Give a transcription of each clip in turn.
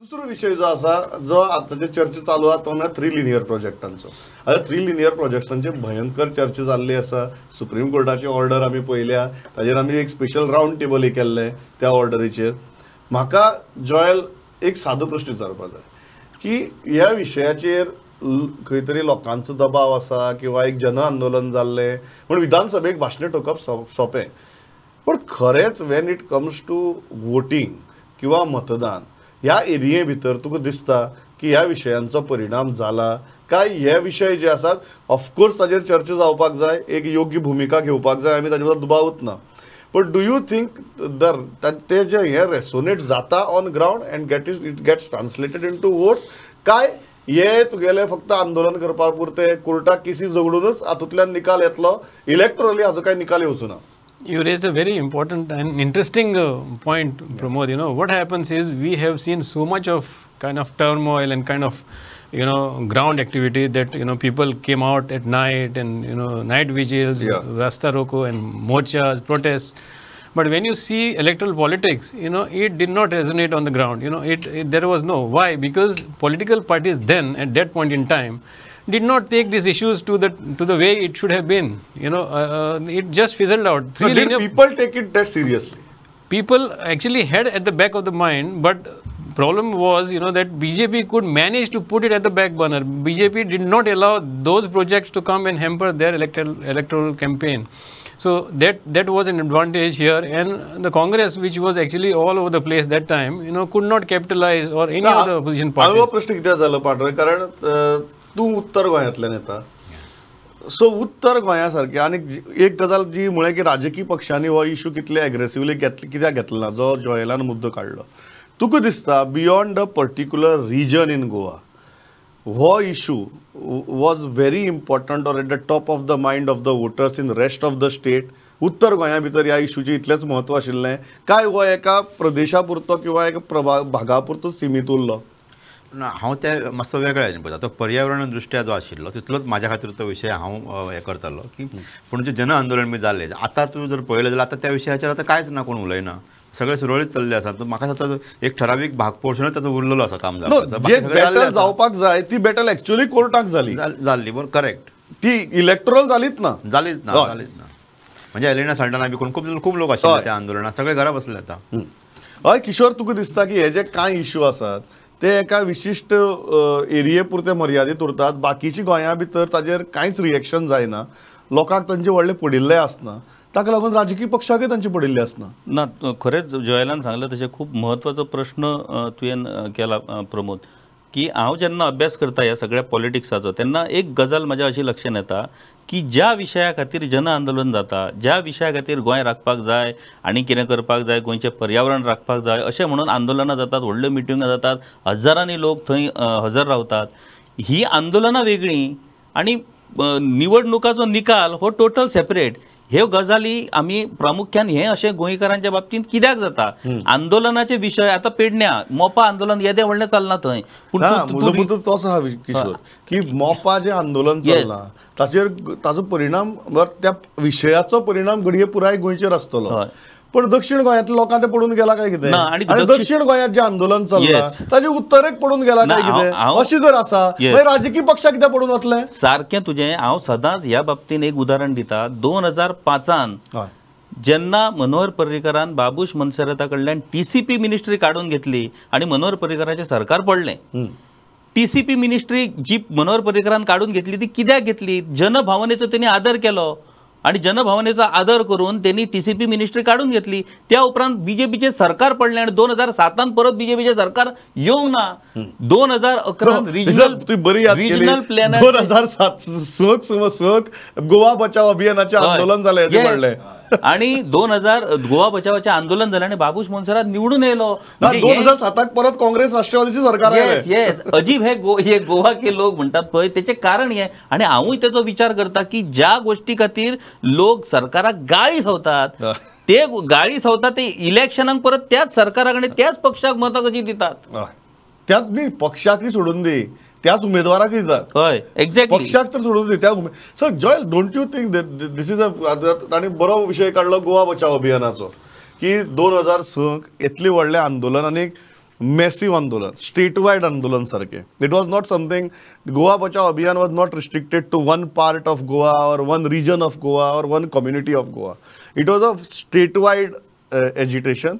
दुसरो विशय जो आसा जो आतांचे चर्चा चालू आहा तो म्हळ्यार थ्री लिनियर प्रोजेक्टांचो. आतां थ्री लिनियर प्रोजेक्ट्सांचे भयंकर चर्चा जाल्ली आसा. सुप्रीम कोर्टाची ऑर्डर आमी पळयल्या, ताजेर आमी एक स्पेशल रावंड टेबलय केल्लें त्या ऑर्डरीचेर. म्हाका जॉयल एक सादो प्रश्न विचारपाक जाय की ह्या विशयाचेर खंय तरी लोकांचो दबाव आसा किंवा एक जन आंदोलन जाल्लें म्हूण विधानसभेक भाशणां ठोकप सोंपें, पूण खरेंच when it comes to voting किंवा मतदान ह्या एरिये भितर तुका दिसता की ह्या विशयांचो परिणाम जाला काय? हे विशय जे आसात ऑफकोर्स ताजेर चर्चा जावपाक जाय, एक योग्य भुमिका घेवपाक जाय, आमी ताजे बद्दल दुबावूच ना, पण do you think दर ते जे हे रेसोनेट जाता on ground and get it gets translated into votes काय हे तुगेले फक्त आंदोलन करपा पुरते कोर्टाक केसी झगडूनच हातूंतल्यान निकाल येतलो, इलेक्ट्रोली हाजो काय निकाल येवचो ना? You raised a very important and interesting point, Pramod. You know, what happens is we have seen so much of kind of turmoil and kind of, you know, ground activity that, you know, people came out at night and, you know, night vigils, rasta roko and morchas, protests. But when you see electoral politics, you know, it did not resonate on the ground. You know, it there was no, why? Because political parties then, at that point in time, did not take these issues to the way it should have been. You know, it just fizzled out. So did people take it that seriously? People actually had at the back of the mind, but problem was, you know, that BJP could manage to put it at the back burner. BJP did not allow those projects to come and hamper their electoral campaign. So that was an advantage here, and the Congress, which was actually all over the place that time, you know, could not capitalize or any other opposition parties. हांव प्रश्न कित्याक जालो पांडुरंग, कारण तूं उत्तर गोंयांतल्यान येता, so उत्तर गोंया सारकें आनी एक गजाल जी म्हळें की राजकीय पक्षांनी हो इशू कितले एग्रेसिवली कित्याक घेतलो ना, जो जॉयलान मुद्दो काडलो, तुका दिसता beyond a particular region in Goa हो issue was very important or at the top of the mind of the voters in rest of the state? उत्तर गोंया भितर ह्या इशूचें इतलेंच म्हत्व आशिल्लें काय हो एका प्रदेशा पुरतो किंवा एका भागा पुरतो सिमीत उरलो? ना, हांव ते मातसो वेगळ्या हेजेन पळयता. तो पर्यावरण दृश्ट्या जो आशिल्लो तितलोच म्हाज्या खातीर तो विशय हांव हें करतालो की पूण जें जन आंदोलन बी जालें आतां तूं जर पळयलें जाल्यार आतां त्या विशयाचेर आतां कांयच ना, कोण उलयना, सगळें सुरळीत चल्लें आसा. म्हाका दिसता एक ठरावीक भाग पोर्शनूच ताचो उरलेलो आसा काम जावपाचो. जावपाक जाय ती बॅटल एक्चुअली कोर्टाक जाली, जाल्ली बरोबर, करेक्ट, ती इलेक्ट्रोल जालीच ना, जालीच ना, जालीच ना. म्हणजे एलिना साल्डाना बी कोण खूब खूब लोक आशिल्ले त्या आंदोलनात, सगळे घरा बसले आतां. हय किशोर, तुका दिसता की हे जे कांय इश्यू आसात ते एका विशिश्ट एरिये पुरते मर्यादीत उरतात, बाकीची गोंया भितर ताजेर कांयच रिएक्शन जायना, लोकांक तांचे व्हडलें पडिल्लें आसना, ताका लागून राजकीय पक्षाकय तांचे पडिल्लें आसना. ना, खरेंच जॉयलान सांगलें तशें खूब म्हत्वाचो प्रश्न तुवें केला प्रमोद, की हांव जेन्ना अभ्यास करता ह्या सगळ्या पॉलिटिक्साचो तेन्ना एक गजाल म्हाज्या अशी लक्षांत येता की ज्या विशया खातीर जन आंदोलन जाता, ज्या विशया खातीर गोंय राखपाक जाय आनी कितें करपाक जाय, गोंयचें पर्यावरण राखपाक जाय अशें म्हणून आंदोलनां जातात, व्हडल्यो मिटिंगो जातात, हजारांनी लोक थंय हजर रावतात, ही आंदोलनां वेगळीं आनी निवडणुकाचो निकाल हो टोटल सेपरेट. ह्यो गजाली आमी प्रामुख्यान हे अशें गोंयकारांच्या बाबतींत कित्याक जाता? आंदोलनाचे विशय आतां पेडण्या मोपा आंदोलन येदें व्हडलें चल्लां थंय, पूण मुद्दो तोच आहा किशोर की मोपा जें आंदोलन चल्लां ताचेर ताचो परिणाम, त्या विशयाचो परिणाम घडये पुराय गोंयचेर आसतलो, पण दक्षिण गोंयांतल्या लोकांक ते पडून गेला काय कितें? आनी दक्षिण गोंयांत जें आंदोलन चल्लां ताजे उत्तरेक पडून गेला काय कितें? अशें जर आसा मागीर राजकीय पक्षाक कित्याक पडून वतलें? सारकें तुजें. हांव सदांच ह्या बाबतीन एक उदाहरण दिता. 2005 जेन्ना मनोहर पर्रीकरान बाबूश मोन्सेराता कडल्यान TCP ministry काडून घेतली आनी मनोहर पर्रीकराचें सरकार पडलें, TCP ministry जी मनोहर पर्रीकरान काडून घेतली ती कित्याक घेतली? जनभावनेचो तेणी आदर केलो आनी जनभावनेचो आदर करून त्यांनी TCP ministry काडून घेतली. त्या उपरांत बीजेपीचें सरकार पडलें आनी 2007 परत बीजेपीचें सरकार येवंक ना. 2011 रिजनल प्लॅन 2007 सक गोवा बचाव अभियानाचें आंदोलन जालें पडलें आनी 2000 गोवा बचावाचें आंदोलन जालें आनी बाबूश मोन्सेरात निवडून येयलो. 2007 परत काँग्रेस राष्ट्रवादीची सरकार आयलें. येस, अजीब हे गोवा के लोक म्हणटात पळय तेचें कारण हें. आनी हांवूय तेचो विचार करता की ज्या गोश्टी खातीर लोक सरकाराक गाळी संवतात ते गाळी संवतात ते इलेक्शनाक परत त्याच सरकाराक आनी त्याच पक्षाक मतां कशी दितात? त्याच न्ही, पक्षाकय सोडून दी, त्याच उमेदवाराक दितात. हय, एक्झॅक्टली, पक्षाक तर सोडून दी त्या. Sir Joel, don't you think this is a, तांणी बरो विशय काडलो गोवा बचाव अभियानाचो की 2006 इतलें व्हडलें आंदोलन आनी मॅसीव आंदोलन, स्टेट वायड आंदोलन सारकें. It was not something, Goa Bachao Abhiyan was not restricted to one part of Goa or one region of Goa or one community of Goa. It was a state wide agitation.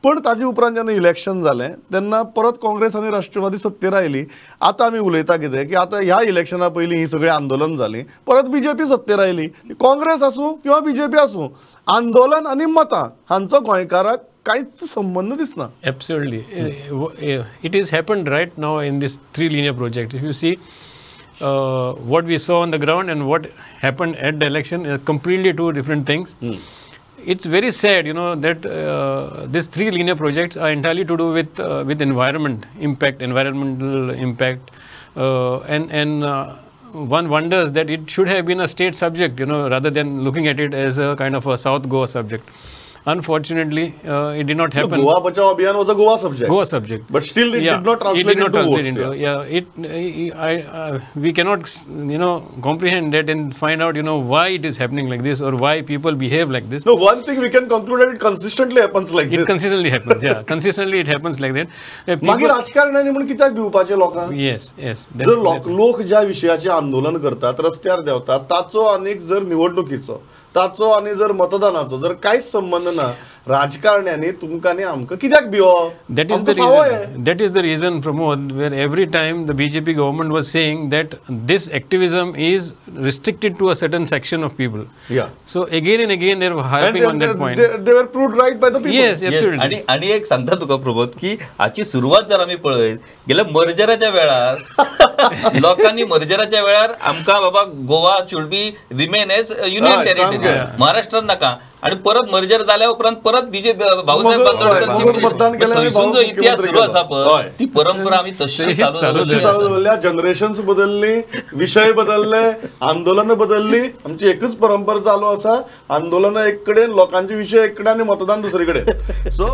पण ताजे उपरांत जेन्ना election जालें तेन्ना परत काँग्रेस आनी राष्ट्रवादी सत्तेर आयली. आतां आमी उलयता कितें की आतां ह्या इलेक्शना पयलीं हीं सगळीं आंदोलन जालीं, परत बीजेपी सत्तेर आयली. काँग्रेस आसूं किंवा बीजेपी आसूं, आंदोलन आनी मतां हांचो गोंयकाराक कांयच संबंद दिसना. Absolutely. It is happened right now in this three linear project. If you see what we saw on the ground and what happened at the election are completely two different things. It's very sad, you know, that these three linear projects are entirely to do with environment impact, environmental impact, and one wonders that it should have been a state subject, you know, rather than looking at it as a kind of a South Goa subject. Unfortunately, it did not happen. So Goa Bachao Abhiyan was a Goa subject. Goa subject. But still, it did not translate into votes. Yeah, we cannot, you know, comprehend that and find out, you know, why it is happening like this or why people behave like this. No, one thing we can conclude that it consistently happens like this. It consistently happens, yeah. Consistently it happens like that. मागीर राजकारण्यांनी म्हूण कित्याक भिवपाचें लोकांक? Yes, yes. जर लोक ज्या विशयाचें आंदोलन करतात, रस्त्यार देंवतात, ताचो आनीक जर निवडणुकीचो, ताचो आनी जर मतदानाचो जर कांयच संबंध ना, राजकारण्यांनी तुमकां आनी आमकां कित्याक भिवप? That is the reason. That is the reason, Pramod, where every time the BJP government was saying that this activism is restricted to a certain section of people. Yeah. So again and again they were harping on that point. They were proved right by the people. Yes, absolutely. आणि एक सांगता तुका प्रमोद की हाची सुरवात जर आमी पळयत गेल्यार मर्जराच्या वेळार लोकांनी मर्जराच्या वेळार आमकां बाबा Goa should be remain as union territory, महाराष्ट्रान नाका. आणि परत मर्जर जाल्या उपरांत परत बीजेपी भाऊसाहेब बांदोडकर थंयसून जो इतिहास सुरू आसा पळय ती परंपरा आमी तशी चालू दवरल्या. जनरेशन्स बदलली, विशय बदलले, आंदोलनां बदलली, आमची एकच परंपरा चालू आसा. आंदोलनां एक कडेन, लोकांचे विशय एक कडेन आनी मतदान दुसरे कडेन. सो